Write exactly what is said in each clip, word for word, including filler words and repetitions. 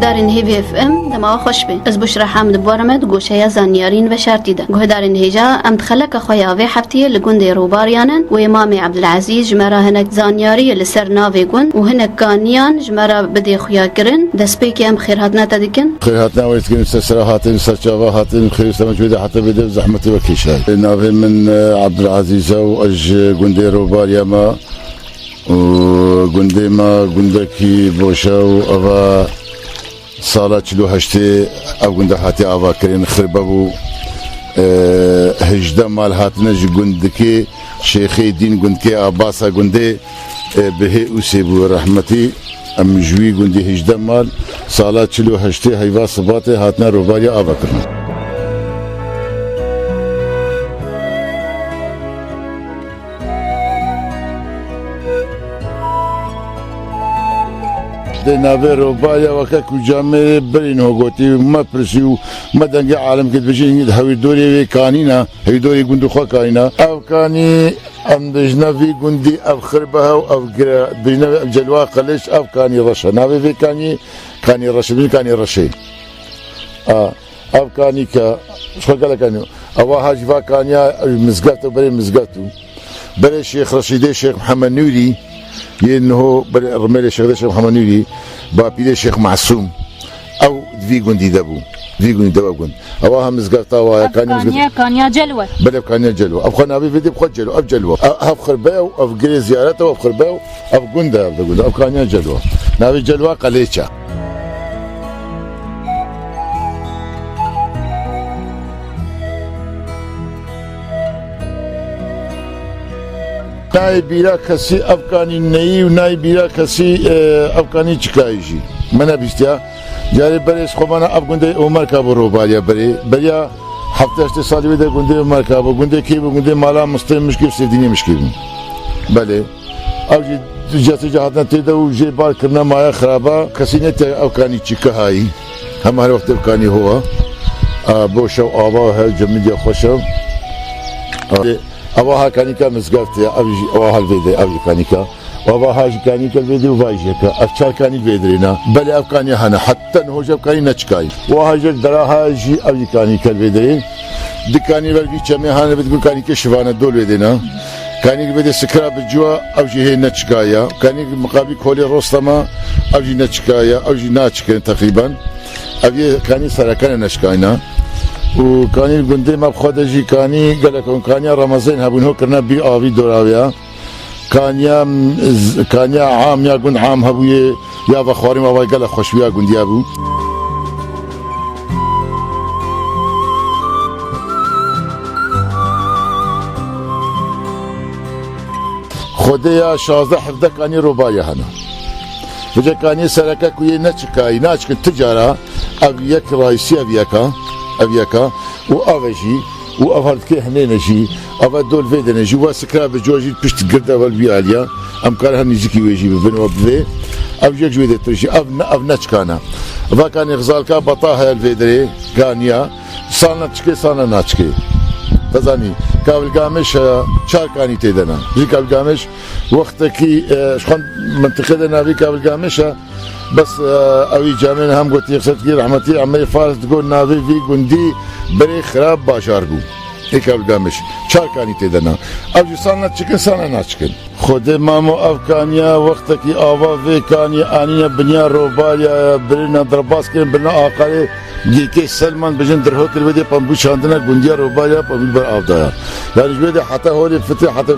Guhdarên Hêvî F M, dema we xweş be. Ez Buşra Hamid bi we re me di goşeya zanyariyên veşartî de. Guhdarên hêja, em di xeleka xwe ya vê heftiyê li gundê Rûbariya ne, wê Mamê Ebdilezîz ji me re hinek zanyariyê li ser navê gund û hinek kaniyan ji me re bidê xuya kirin. Destpêkê em xêrhatina te dikin. Xêrhatina we dikin, ser sera hatin, ser çava hatin, xêr û selamet ji we de heta vê de zehmetê we kêşay. Navê min, e, Ebdilezîz e û ez ji gundê Rûbariya me. Û gundê me gundekî boş e û eva sala çil û heştê ev gund hatiye avakirin, xirbe bû. E, hejdeh mal hatine ji gundikê Şêxê Dîn, gundikê Abasa gundê, e, bi hê Ûsê bû rehmetî. Em ji wî gundî hejdeh mal sala çil û heştê heyva Sibatê hatine Rûbariya avakirin. Dê navê Rûbariya weke ku camêrê birîn ho gotî û me pirsî û me dengê alemkê dibêjin, hingî di hewîrdorê wê kanîna, hewîrdorê gund û xwe kanîna. Ev kanî em dijne vî gundî, ev xirbe hew, ev gire, dijne vê, ev celwa qiliç, ev kanî reş e. Navê vê kanî, kanî reş e, kanî reşê. A. Ev kanîke ji xwe gelek anî. Ewa ha jî va kaniya mizgeft û berê mizgeft û berê Şêx Reşîdê Şêx Mihemed Nûrî yê niho berê Rimêlê Şêxdê Şêx Mihemed Nûrî, bapîrê Şêx Masûm. Ew di vî gundî de bû. Di vî gundî de ew gund. Ewa ha mizgefta wa ya Ev kanî mizgeft. Kaniya, kaniya Celwe. Belê kaniya Celwe. Ev xwe navê vê dê bi xwe Celwe. Ev Celwe. Ev, ev xirbe ew, ev girê ziyaret ew, ev xirbe ew, ev gund e, ev de gund e. Ev kaniya Celwe. Navê Celwe Qelêç e. Nayê bîra kesî ev kanî neyî û nayê bîra kesî, e, ev kanî çikayî jî. Me nebîstiya. Carê berê ji xwe vana ev gundê Omerka bû Rûbariya berê. Beriya heft heştê salî wê de gundê Omerka bû. Gundê kê bû? Gundê mala Mistê Mişkî û Sêdînê Mişkî bû. Belê. Ew jî cesê jî hatine tê de û jê bar kirine maye xiraba. Kesî netiya ew kanî çi kihayî. Hema her wext ev kanî ho e. A, boş e, ava he, cemidîya xweş e. A, ava ha kanîka mizgeft e, ev jî, ava ha li vê de, ev jî kanîka. Ava ha jî kanîka li vê de û vay jî yek e. Ev çar kanî li vê derê ne. Belê ev kanî hene. Heta niho jî ev kanî neçikayî. Wa ha jî dera ha jî ev jî kanîka li vê derê. Di kanî ver vî çemê hane, vê digo kanîkê şivane dol vê de ne. Kanîk vê de sikira bi ciwa, ev jî hê neçikaya. Kanîk miqabî kolê Rostema, ev jî neçikaya, ev jî naçikin teqrîben. Ev yê kanî sereke ne neçikayna. Û kanî gundê me bi xwe de jî kanî gelek on kaniya Remezên hebûn ho kirine bî avî dora wê ya. Kaniya, kaniya am ya gund am hebûye ya vexwarîn wa vay gelek xweş bû ya gundiya bû. Xwedê ya şazdeh hevdeh kanî Rûbariya hene. Vêce kanî sereke ku yê neçikayî, naçikin ti cara, ev yek raîsî ev yeka, ev yeka û ev e jî û ev her dikê hinêne jî, ev e dol vê dene jî, we sikira bi cor jî pişt gird ev el vî aliya, em kar her nîzikî wê jî bibin we bivê. Ev jî yek ji wê dê tu jî, ev ne, ev neçikana. Va kanî xizalka beta heye li vê derê, kaniya. Salna çikê, salna naçikê. Te zanî, Kavilgameş heye, çar kanî tê de ne. Jî Kavilgameş wextekî, e, ji xwe mintiqê de navî Kavilgameş e, bes, e, ewî camên hem gotî, Yeksetkî rehmetî Emerê Faris digot navê vî gundî berê xirab bajar bû. Ê Kavilgameş. Çar kanî tê de ne. Ev jî salna çikin, salna naçikin. Xwedê mamo ev kaniya wextekî ava vê kanî anîne binya Rûbariya ye, birine derbas kirin, birine aqalê Gêkê Selman bijin dirhokir wê dê pembû çandine gundiya Rûbariya pembû ber av daya. Yani ji wê dê heta holê fitê heta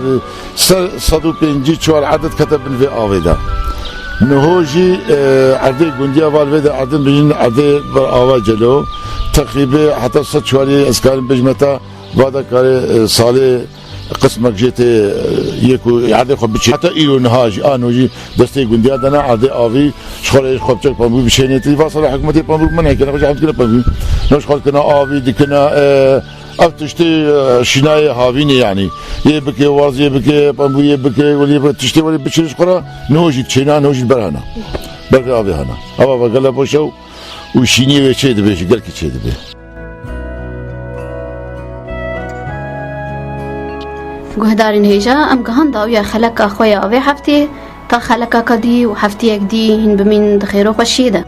ser sed û pêncî çar edet kete bin vê avê de. Niho jî, e, erdê gundiya val vê de erdin bijin erdê ber ava celo. Teqrîbê heta sed çarî ez karim bijmeta vada karê, e, salê Qismek jê tê, e, yê ku erdê xwe biçê. Heta îro niha jî, ano jî destê gundiya dana erdê avî, ji xwe re yê xwe biçek pembû bişênê. Vasa re hikûmetê pembû min hekine, xwe jî hemd kine pembû. No ji xwe dikine avî, dikine, e, ev tiştê, e, şînayê havînê yanî. Yê bike, waz yê bike, pembû yê bike, welî bike, tiştê welî biçê ji xwe re, niho jî diçêna, niho jî berhana. Bervê avê hana. Ava ve gele boş e û şîniyê wê çê dibe jî, gelkî çê dibe. Guhdarên hêja, em gihan dawiya xeleka xwe ya vê heftê, ta xelekaka dî û heftiyek dî hîn bimîn di xêr û xweşiyê de.